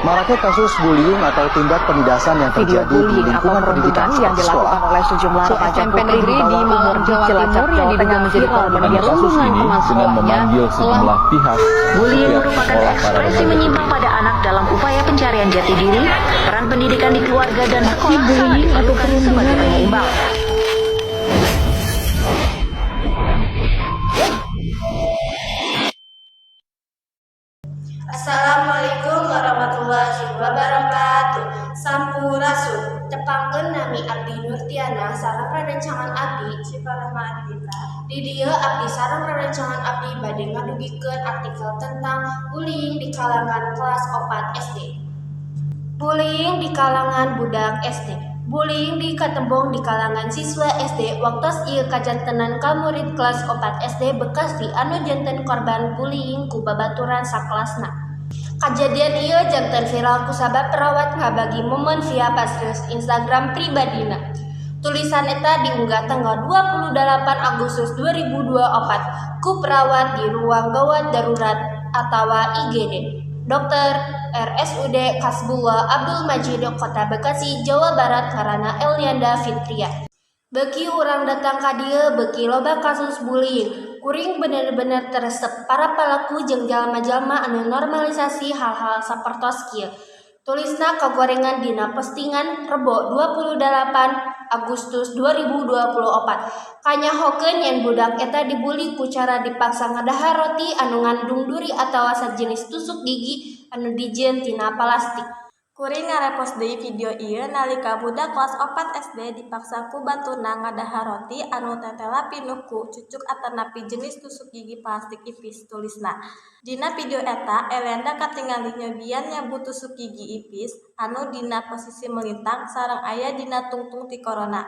Maraknya kasus bullying atau tindak penindasan yang Video terjadi di bullying atau lingkungan pendidikan perundungan yang seperti sekolah, dilakukan oleh sejumlah remaja SMP putri di Negeri di bawah umur Malang, di Jawa Cilacap, Timur yang Jawa diduga Tengah menjadi viral di korban media Dengan kasus sosial. ini teman dengan sekolahnya memanggil telah sejumlah pihak Bullying setiap merupakan sekolah para ekspresi remaja menyimpang putri. pada anak dalam upaya pencarian jati diri, peran pendidikan di keluarga dan Aksi sekolah sangat bullying atau diperlukan sebagai perundungan penyeimbang. Assalamualaikum warahmatullahi wabarakatuh. Sampurasun. Tepangkeun, nami abdi Nurtiana sareng rerencangan abdi Syifa Rahma Adita. Di dieu abdi sareng rerencangan abdi bade ngadugikeun artikel tentang bullying di kalangan kelas 4 SD. Bullying di kalangan budak SD. Bullying dikatembong di kalangan siswa SD waktos ieu kajantenan ka murid kelas 4 SD Bekasi anu janten korban bullying ku babaturan sakelasna. Kajadian ieu janten viral kusabab perawat ngabagi momen via pasreus Instagram pribadina. Tulisan eta diunggah tanggal 28 Agustus 2024 ku perawat di ruang gawat darurat atawa IGD. Dokter RSUD Kasbullah Abdul Majid, Kota Bekasi, Jawa Barat, ngaranna Elianda Fitria. "Beuki urang datang ka dieu beuki loba kasus bullying. Kuring bener-bener teu resep para palaku jeung jalma-jalma anu normalisasi hal-hal sapertos kieu," tulisna kagorengan dina postingan Rebo 28 Agustus 2024. Kanyahokeun yen budak eta dibully ku cara dipaksa ngadahar roti anu ngandung duri atawa sajenis tusuk gigi anu dijieun tina palastik. Kuring ngarepost deui video ieu nalika budak kelas 4 SD dipaksa ku baturna ngadahar roti anu tetela pinuh ku cucuk atanapi jenis tusuk gigi plastik ipis, tulisna. Dina video eta, Elianda katingali nyobian nyabu tusuk gigi ipis anu dina posisi melintang sareng aya dina tungtung tikorona.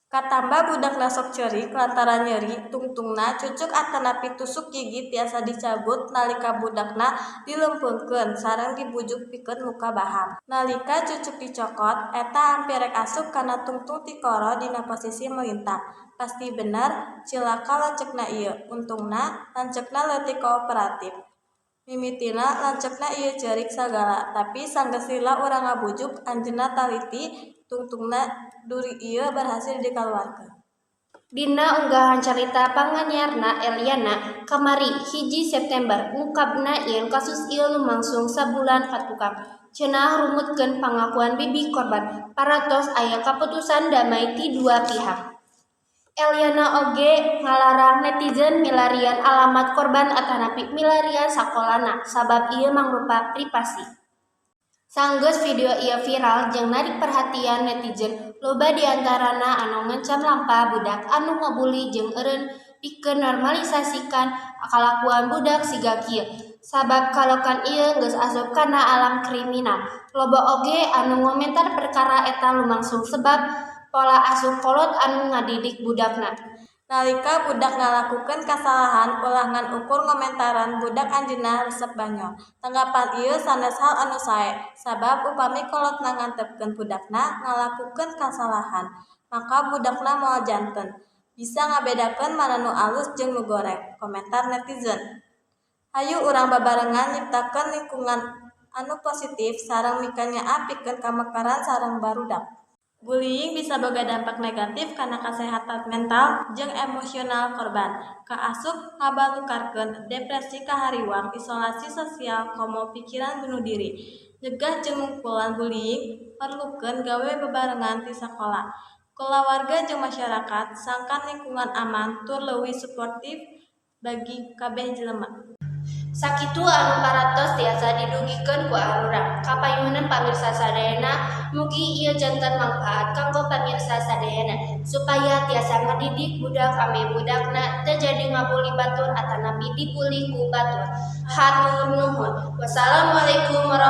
Katamba budakna sok ceurik lantaran nyeri tungtungna. Cucuk atanapi tusuk gigi tiasa dicabut nalika budakna dileumpeungkeun sareng dibujuk pikeun muka baham. Nalika cucuk dicokot, eta ampir rek asup kana tungtung tikoro dina posisi melintang. Pasti bener cilaka lanceukna ieu. Untungna lanceukna leutik kooperatif. Mimitina lanceukna ieu ceurik sagala, tapi sanggeus lila urang ngabujuk anjeunna taliti, tungtungna duri ieu berhasil dikaluarkeun. Dina unggahan carita panganyarna, Eliana kamari 1 September ngungkapna yen kasus ieu lumangsung sabulan katukang. Cenah rumutkeun pangakuan bibi korban, parantos aya kaputusan damai ti dua pihak. Eliana oge ngalarang netizen milarian alamat korban atanapi milarian sakolana sabab ieu mangrupa privasi. Sanggeus video ieu viral jeung narik perhatian netizen, loba diantarana anu ngencam lampah budak anu ngabully jeung eureun pikeun normalisasikan kalakuan budak siga kieu sabab kalakuan ieu geus asup kana alam kriminal. Loba oge anu ngomentar perkara eta lumangsung sebab pola asuh kolot anu ngadidik budakna. Nalika budak ngalakukeun kasalahan, ulah ngan ukur ngomentaran budak anjeunna resep banyol. Tanggapan ieu sanes hal anu sae, sabab upami kolotna ngantepkeun budakna ngalakukeun kasalahan, maka budakna moal janten bisa ngabedakeun mana nu alus jeung nu goreng, komentar netizen. Hayu urang babarengan nyiptakeun lingkungan anu positif sareng mikanyaah pikeun kamekaran sareng barudak. Bullying bisa boga dampak negatif kana kasehatan mental jeung emosional korban, kaasup ngabalukarkeun depresi, kahariwang, isolasi sosial, komo pikiran bunuh diri. Nyegah jeung ngungkulan bullying merlukeun gawe bebarengan ti sakola, kulawarga jeung masyarakat sangkan lingkungan aman tur leuwih suportif bagi kabeh jelema. Sakitu anu parantos tiasa didugikeun ku arurang ka payunan pamirsa sadayana. Mugi ieu janten mangpaat kanggo pamirsa sadayana supaya tiasa ngadidik budak ameh budakna teu jadi ngabully batur atanapi dibully ku batur. Hatur nuhun. Wassalamualaikum warahmatullahi.